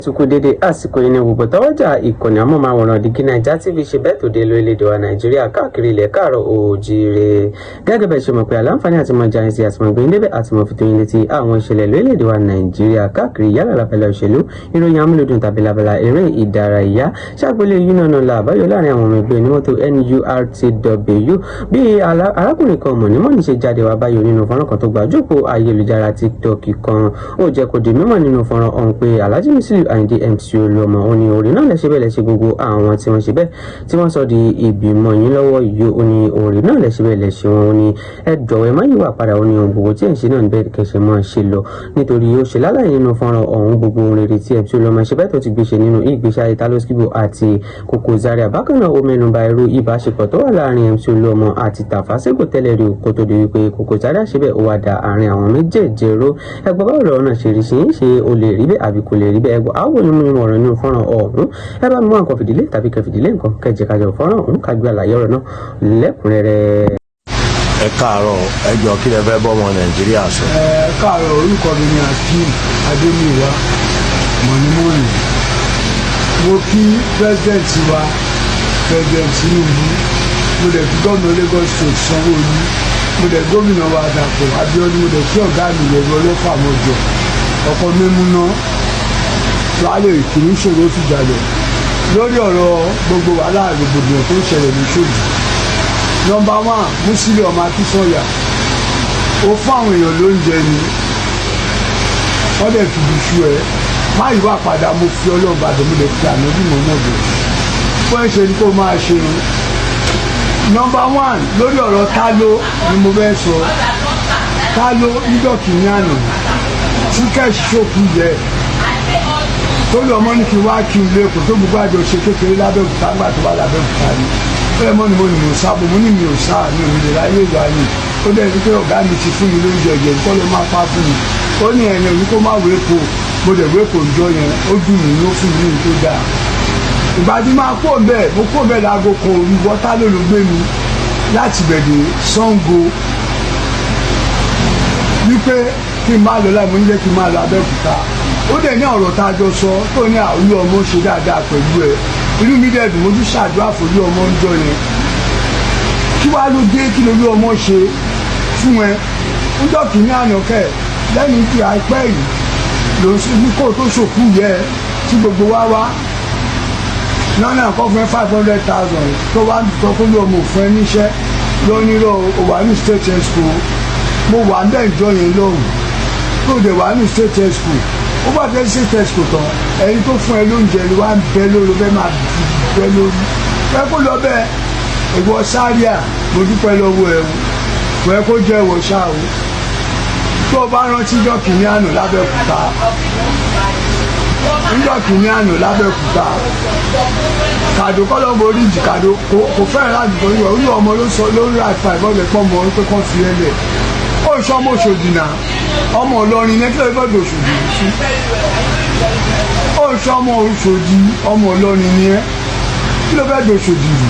Tukú dédé àsìkò yìí ní gbogbo tọwọ́jà ìkànnì amóhùnmáwòrán Dígí Naija TV ṣe bẹ́ẹ̀ tó dé lórílẹ̀‐èdè wa Nàìjíríà, káàkiri ilẹ̀ káàárọ̀ oòjíire. Gẹ́gẹ́ bẹ́ẹ̀ ṣe mọ̀ pé àlàǹfààní àti mọ̀ jàǹsí àti mọ̀ gbé débẹ̀ àti mọ̀ fi tó yín létí àwọn ìṣẹ̀lẹ̀ lórílẹ̀‐èdè wa Nàìjíríà káàkiri, yálà lábala òṣèlú, ìròyìn amúlùdùn tàbí lábala eré ìdárayá. Ṣàgbélé yúnà là àbáyọ láàrin àwọn ọmọ ẹgbẹ́ onímọ́tò NURTW, bí arákùnrin kan mọ̀nímọ̀ní ṣe jáde wá báyìí nínú fọ́nrán kan tó gbajúpọ̀ ayélujára TikTok kan. Ó jẹ́ kó di mímọ̀ nínú fọ́nrán ọ̀hún pé Alhaji Musiliu Ayinde MC Olúọmọ, ó ní orin náà lẹ́sẹ̀ bẹ́ẹ̀ lẹ́sẹ̀ gbogbo àwọn tí wọ́n ṣe bẹ́ẹ̀ tí wọ́n sọ di ìgbìmọ̀ yín lọ́wọ́ yìí. Ó ní orin náà lẹ́sẹ̀ bẹ́ẹ̀ lẹ́sẹ̀ wọn. Ó ní ẹ jọ̀wọ́, ẹ má yíwà padà. Ó ní ohun gbogbo tí ẹ̀ ń ṣe náà bẹ́ẹ̀ kẹsẹ̀ mọ́ ṣe lọ, nítorí ó ṣe lálàyé nínú fọ́nrán ọ̀hún gbogbo ohun rere tí MC Olúọmọ ṣe bẹ́ẹ̀ tó ti gbé ṣe nínú ìgbésí ayé Taloskibo àti Koko Zaria. Bákan náà, ó mẹ́nuba irú ìbáṣepọ̀ tó wà láàrin MC Olúọmọ àti Tafa Sego tẹ́lẹ̀ rí, kó tó di wípé Koko Zaria ṣe bẹ́ẹ̀ ó wá da àárín àwọn méjèèjì ró. Ẹgbọ́n, báwo lọ́rọ̀ náà ṣe rí sí? Ṣe o lè rí bẹ́ẹ̀ àbí kò lè rí bẹ́ẹ̀? Ẹgbọ́n àwọn onímọ̀ ọ̀rọ̀ nínú fọ́nrán ọ̀hún. Ẹ bá mú nǹkan fìdílé tàbí kẹ fìdílé nǹkan kẹjẹ kájọ fọ́nrán ọ̀hún, ká gbé àlàyé ọ̀rọ̀ náà lẹ́kùnrẹ́rẹ́. Ẹ káàárọ̀. Ẹ jọ, kí lẹ fẹ́ bọ́ ọmọ Nàìjíríà sọ? Ẹ káàárọ̀. Orúkọ mi ni Akeem Adémíwá Mọ̀nímọ́nì. Mo kí president wa, President Tinubu. Mo dẹ̀ kí gómìnà Lagos State, Sanwó-Olú. Mo dẹ̀ gómìnà wa, Dàpọ̀ Abíọ́dún. Mo dẹ̀ kí ọ̀gá mi, Yẹ̀rọ Ọlọ́fà Mọ́jọ, ọkọ̀ mímúná wàhálà ìkíní ṣòro fìjà lọ lórí ọ̀rọ̀ gbogbo wàhálà rògbòdìyàn tó ń ṣẹlẹ̀ ní Ṣòdì. Number one, Musiliu ọmọ Akínsànyà, ó fún àwọn èèyàn lóúnjẹ ni, wọ́n dẹ̀ fìdí sú ẹ. Má yíwà padà. Mo fi Ọlọ́ọ̀bà dẹ̀, mo dẹ̀ fi ànábì mọ́ náà bẹ̀ fún ẹ ṣe ni kó máa ṣe. Number one, lórí ọ̀rọ̀ Táló ni mo fẹ́ sọ. Táló, níjọ́ kìíní àná tí kẹ́sì ṣòkú yẹ tó lọ mọ́ ní kí n wá kí n lé kò tó gbogbo àjọ ṣe kékeré lábẹ́òkúta ńgbà tó wà lábẹ́òkúta ni. Ó yẹ mọ́ ni mo ní mo sá bò, mo ní mi ò sá, mi ò ní lè ráyè ìwà yìí. Ó dẹ̀ ní pé ọ̀gá mi ti fún mi lóúnjẹ jẹ kọ́ ló máa pa fún mi. Ó ní ẹ̀yìn òní kó má wéko. Mo dẹ̀ wéko ìjọ yẹn, ó dùn mí, ló fún mi ní tó dáa. Ìgbà tí máa kó bẹ́ẹ̀, mo kó bẹ́ẹ̀ láago 1 òru. Wọ́tá ló ló gbé mi láti bẹ̀dẹ̀ Ṣàngó wípé kí n má lọ láì mo ní jẹ́ kí n má lọ Abẹ́òkúta. Ó dẹ̀ ní ọ̀rọ̀ tá a jọ sọ tó ní àwùjọ ọmọ ṣe dáadáa pẹ̀lú ẹ. Inú mi dẹ̀ dùn, mo tún ṣàdúrà fòlú ọmọ ń jọ yẹn. Kí wàá ló dé? Kí lórí ọmọ ṣe fún ẹ ńjọ́ kìíní àná kẹ lẹ́yìn tí àìpẹ́ yìí ló ní kó tó ṣòkú yẹ tí gbogbo wa wá nánà kọ́ fún ẹ 500,000 tó wá sọ pé ọmọ òfin ẹ níṣẹ́ lónírọ̀. Ó wà ní state exco, mo wà ń bẹ́ẹ̀ jọ yẹn lọ́hùn tó dẹ̀ wà ní state exco. Ó bá fẹ́ state exco tán, ẹni tó fún ẹ lóúnjẹ ni wà ń bẹ lórí, fẹ́ máa bẹ lórí fẹ́ kó lọ bẹ́ẹ̀. Ìwọ sáríà, mo dúpẹ́ lọ́wọ́ ẹ o. Kò yẹ kó jẹ́ ìwọ ṣáà o. Tó o bá rántí jọ́ kìíní àná lábẹ́òkúta, níjọ́ kìíní àná lábẹ́òkúta, kàdó kọ́ lọ́mọ oríjì kàdó kò fẹ́ràn láti kọ́ yíwọ olú ọmọ ló sọ lórí àìfà ìbọ̀lẹ̀ pọ̀ mọ́ pé kàn fi ẹ lẹ̀. Ó sọ ọmọ Òṣòdì náà, ọmọ Ìlọrin ní kí ló fẹ́ dòṣòdì sí. Ó sọ ọmọ Òṣòdì, ọmọ Ìlọrin ní ẹ, kí ló fẹ́ dòṣòdì rù?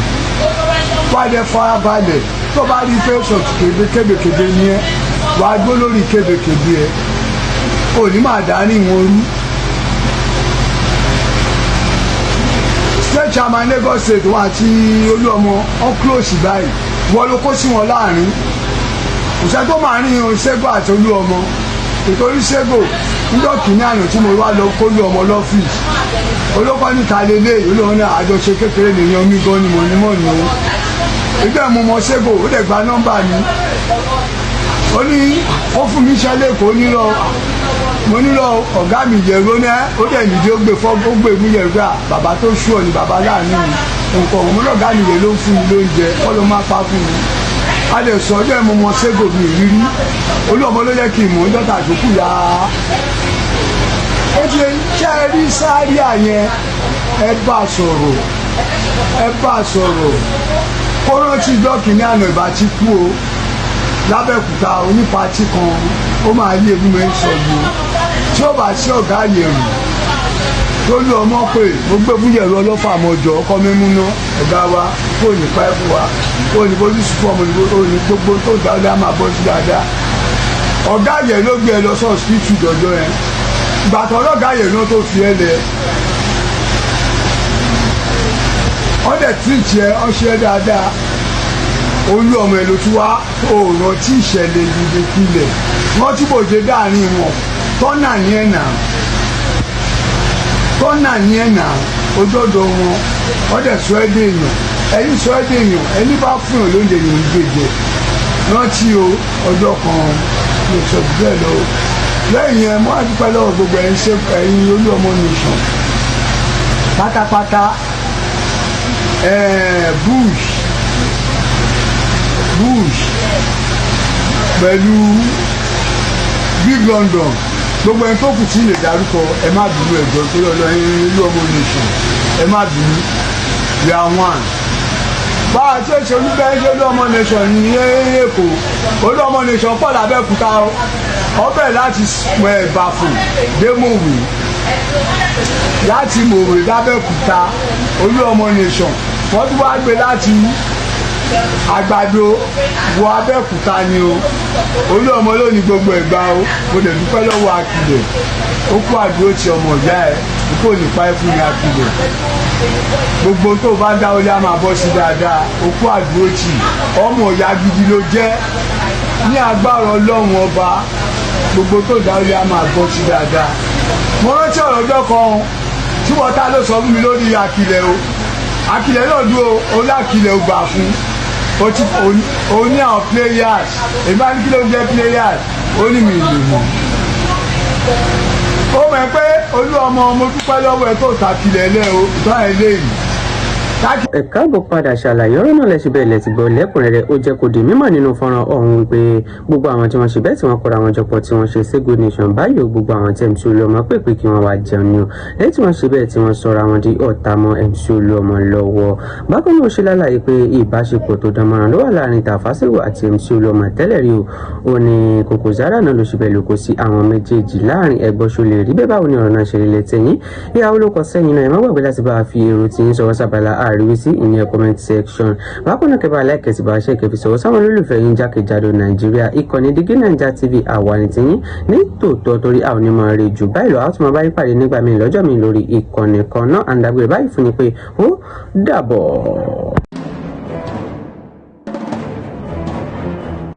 Wá dẹ farabalẹ̀. Tó bá rí pé sọ̀tù kébékébé ní ẹ, wàá gbó lórí kébékébé ẹ, ò ní máa dá ní ìwọ̀n rú. State chairman Lagos State wọn àti Olúọmọ wọn close báyìí, wọ́n ló kó sí wọn láàrin. Kò sẹ́ tó máa rìn Ṣẹ́gun àti Olúọmọ, ìtorí Ṣẹ́gun níjọ́ kìíní àná tí mo wá lọ kó Olúọmọ lọ́fíìsì, olókọ́ níta lélẹ̀ olóhùn ní àjọṣe kékeré nìyẹn mi gan ni mo ní mọ̀ ní o. Ìgbà mo mọ Ṣẹ́gun, ó dẹ̀ gba nọ́mbà mi, ó ní ó fún mi iṣẹ́ lẹ́kọ̀ọ́ nílọ. Mo nílò ọ̀gá mi yẹ̀rọ ní ó dẹ̀ nìdí, ó gbé fọ́, ó gbé mú yẹ̀rọ gbà. Bàbá tó ṣú ọ ní bàbá láàánú nǹkan òun. Mo lọ́gá mi yẹ̀ ló ń fún mi lóúnjẹ kọ́ ló máa pa fún mi. A lè sọ ọjọ́ ẹ̀ mo mọ Ṣẹ́gun mi rírí. Olú ọmọ ló jẹ́ kí n mọ̀ ọjọ́ tà tó kù yá. Ó ti ṣe é rí sáríà yẹn. Ẹ bá sọ̀rọ̀, ẹ bá sọ̀rọ̀, kó rántí ìjọ kìíní àná ìbá ti kú o lábẹ́òkúta onípatí kan. Ó máa yé ebi mi sọ yìí tí ó bá sí ọ̀gá yẹ̀rù tó lù ọmọ pé mo gbé fún yẹ̀rù ọlọ́fà mọ́jọ ọkọ mímú ná. Ọ̀gá wa kó ní pẹ́ fún wa, kó ní bójú sùn fún ọmọ ní gbogbo tó dáadáa máa bọ́ sí dáadáa. Ọ̀gá yẹn ló gbé ẹ lọ sọ́ọ̀sìpìtì dọ̀jọ́ yẹn. Gbàtọ̀ ọlọ́gá yẹn ló tó fi ẹ lẹ̀. Wọ́n dẹ̀ treat ẹ, wọ́n ṣe é dáadáa. Olú ọmọ ẹ ló tún wá òòrùn tí ìṣẹ̀lẹ̀ yìí pilẹ̀ wọ́n tí bò ṣe dáàrin wọn. Tọ́nà ní ẹ̀ nà, tọ́nà ní ẹ̀ nà ojọ́dọ̀ wọn. Wọ́n dẹ̀ sọ ẹ́ dé èèyàn, ẹni sọ ẹ́ dé èèyàn, ẹni bá fún yàn lóúnjẹ yìí ń gbèjẹ. Rántí o, ọjọ́ kan mo sọ jù bẹ́ẹ̀ lọ. Lẹ́yìn yẹn, mo á dúpẹ́ lọ́wọ́ gbogbo ẹ̀yin ṣe ẹ̀yin Olú Ọmọ Nation pátápátá. Bush Bush pẹ̀lú Big London, gbogbo ẹni tó kù tí lè dárúkọ, ẹ má bínú. Ẹjọ́ torí ọlọ́, ẹ̀yin Olú Ọmọ Nation, ẹ má bínú, we are one. Bá a ṣe ṣe olúbẹ́ ṣe Olú Ọmọ Nation ní Èkó, Olú Ọmọ Nation pọ̀ lábẹ́òkúta. Ọbẹ̀ láti Ìbàfò dé Mòwe, láti Mòwe lábẹ́òkúta, Olú Ọmọ Nation. Wọ́n tún wá gbé láti Àgbàdo wọ Abẹ́òkúta ni o. Olú Ọmọ ló ní gbogbo ìgbà o. Mo lè dúpẹ́ lọ́wọ́ Akilẹ̀, ó kó àdúró ti ọmọ ìyá ẹ̀ kó nípa ẹ̀ fún mi. Akilẹ̀, gbogbo tó bá ń dáwọ́lé á máa bọ́ sí dáadáa. Ó kó àdúró tì, ọmọ ìyá gidi ló jẹ́. Ní agbára Ọlọ́run Ọba, gbogbo tó dáwọ́lé á máa bọ́ sí dáadáa. Mo rántí ọ̀rọ̀ ọjọ́ kan tí wọ́n ta ló sọ fún mi lórí Akilẹ̀ o. Akilẹ̀ náà dúró, olákilẹ̀ ò gbà fún o ní àwọn players. Èmi á ní, kí ló ń jẹ́ players? Ó ní mi lè mọ̀. Ó mọ̀ pé Olú Ọmọ, mo dúpẹ́ lọ́wọ́ ẹ tó takilẹ̀ lẹ́ o tọ́ ẹ léyìí. Ẹ káàbọ̀ padà. Ṣàlàyé ọ̀rọ̀ náà lẹ́sìn bẹ́ẹ̀ lẹ́tì gbọ́ lẹ́kùnrẹ́rẹ́. Ó jẹ́ kó di mímọ̀ nínú fọ́nrán ọ̀hún wípé gbogbo àwọn tí wọ́n ṣe bẹ́ẹ̀ tí wọ́n kóra wọn jọpọ̀, tí wọ́n ṣe Sego Nation báyìí, gbogbo àwọn tí MC Olúọmọ pè pé kí wọ́n wá jẹun ni o. Lẹ́yìn tí wọ́n ṣe bẹ́ẹ̀ tí wọ́n sọra wọn di ọ̀tá mọ́ MC Olúọmọ lọ́wọ́. Bákan náà, ó ṣe lálàyé pé ìbáṣepọ̀ tó dán mọ́rán ló wà láàrin Tafa Sego àti MC Olúọmọ tẹ́lẹ̀ rí o. Ó ní Koko Zaria náà ló ṣe bẹ́ẹ̀ ló kó sí àwọn méjèèjì láàrin ẹgbọ́n. Ṣo lè rí bẹ́ẹ̀? Báwo ni ọ̀rọ̀ náà ṣe rí létí yín? Ìyàwó ló kọ sẹ́yìn náà. Ẹ má gbàgbé láti bá a fi èrò tí yín sọ̀rọ̀ sábàlá àríwísí, ìyẹn comment section. Bákan náà, kẹ́ bá like, sí bá ṣe kẹfì sọ̀rọ̀ sáwọn olólùfẹ́ yín jákèjádò Nàìjíríà. Ìkànnì Dígí Naija TV, àwa ní tiyín ní tòótọ́, torí àwọn onímọ̀ rẹ̀ jù báyìí lọ. Àwọn tó máa bá yín pàdé nígbà míì, lọ́jọ́ mi, lórí ìkànnì kan náà. Àǹdàgbé báyìí fún ni pé ó dàbọ̀.